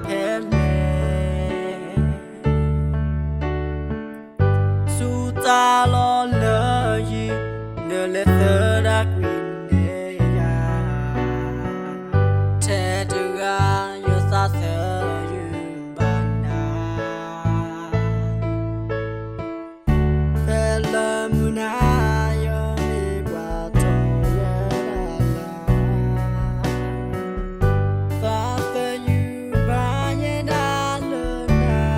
ဖဲလဲၣ် ဆူတၢ်လီၢ်လၢယံၤ နလဲၤသၢဒၣ်ကွံာ်န့ၢ်ယၤ, ထဲတဂၤယသးသၢယုၢ်ဘၣ်နၤ. ဖဲလၢမုၢ်နၤယမ့ၢ်ပှၤထီၣ်ယဲဒၣ်လၢ်, သးသၢယုၢ်ဘၣ်ယဲဒၣ်လၢနၤ,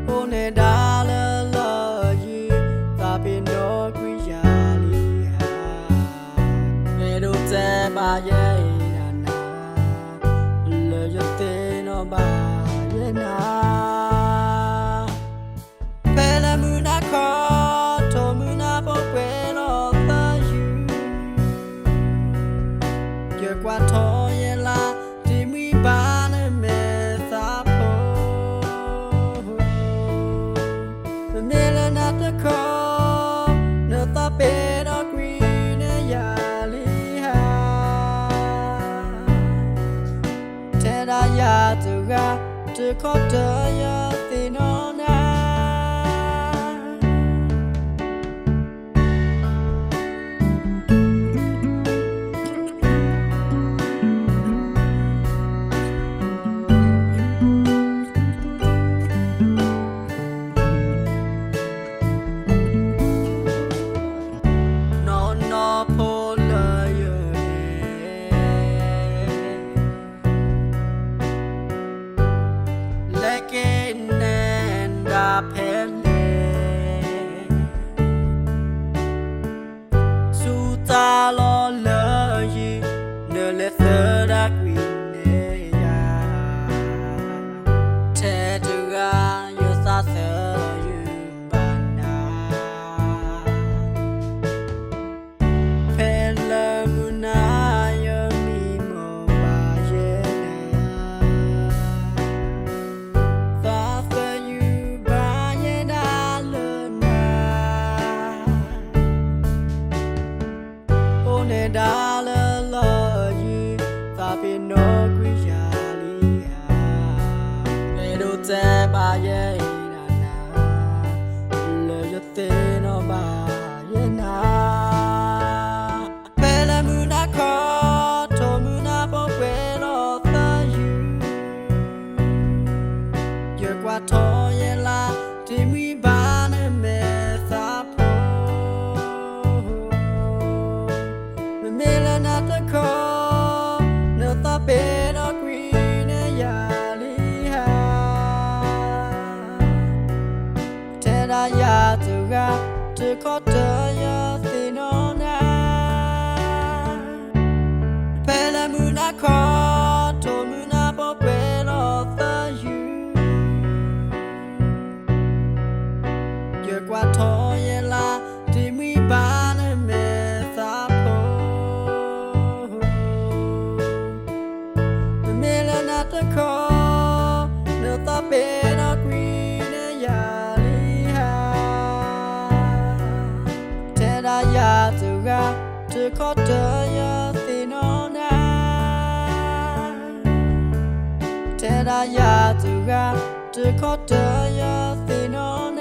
အိၣ်န့ၣ်ဒၣ်လၢလီၢ်ယံၤ သးပ့ၤနီၣ်ကွံာ်ယၤလံဧါ. အဲၣ်ဒိးတဲဘၣ်ယဲအံၤဒၣ်နၤ, လၢယသ့ၣ်နီၣ်ဘၣ်ယဲနၤ. ဖဲလၢမုၢ်နၤခီ ထိၣ်မုၢ်နၤပှဲၤလီၤသၢယုၢ်, ယကွၢ်ထီၣ်ယဲလၢ တံၤမံဘၣ်နမဲာ်သးဖိ မ့မ့ၢ်လၢနၤတခီ နသးပ့ၤနီၣ်ကွံာ်န့ၢ်ယၤလံဧါ. ထဲဒၣ်ယၤတဂၤ တခီတၢၢ်ယသ့ၣ်နီၣ်နၤ. နီၢ်နီၢ်ဖိလၢယဂ့ၤ လဲၤက့ၤနဲၣ်ဒၣ်ဖဲလဲၣ် ဆူတၢ်လီၢ်လၢယံၤ နလဲၤသၢဒၣ်ကွံာ်န့ၢ်ယၤ, ထဲတဂၤယသးသၢယုၢ်ဘၣ်နၤ. ဖဲလၢမုၢ်နၤယမံမီၢ်ဘၣ်ယဲနၤ, သးသၢယုၢ်ဘၣ်ယဲဒၣ်လၢနၤ, အိၣ်န့ၣ်ဒၣ်လၢလီၢ်ယံၤ သးပ့ၤနီၣ်ကွံာ်ယၤလံဧါ. အဲၣ်ဒိးတဲဘၣ်ယဲအံၤဒၣ်နၤ, လၢယသ့ၣ်နီၣ်ဘၣ်ယဲနၤ. ဖဲလၢမုၢ်နၤခီ ထိၣ်မုၢ်နၤပှဲၤလီၤသၢယုၢ်, ယကွၢ်ထီၣ်ယဲလၢ တံၤမံဘၣ်နမဲာ်သးဖိ မ့မ့ၢ်လၢနၤတခီ နသးပ့ၤနီၣ်ကွံာ်န့ၢ်ယၤလံဧါ. ထဲဒၣ်ယၤတဂၤ တခီတၢၢ်ယသ့ၣ်နီၣ်နၤ. ဖဲလၢမုၢ်နၤခီ ထိၣ်မုၢ်နၤပှဲၤလီၤသၢယုၢ်, ယကွၢ်ထီၣ်ယဲလၢ တံၤမံဘၣ်နမဲာ်သးဖိ မ့မ့ၢ်လၢနၤတခီ နသးပ့ၤနီၣ်ကွံာ်န့ၢ်ယၤလံဧါ. ထဲဒၣ်ယၤတဂၤ တခီတၢၢ်ယသ့ၣ်နီၣ်နၤ. ထဲဒၣ်ယၤတဂၤ တခီတၢၢ်ယသ့ၣ်နီၣ်နၤ.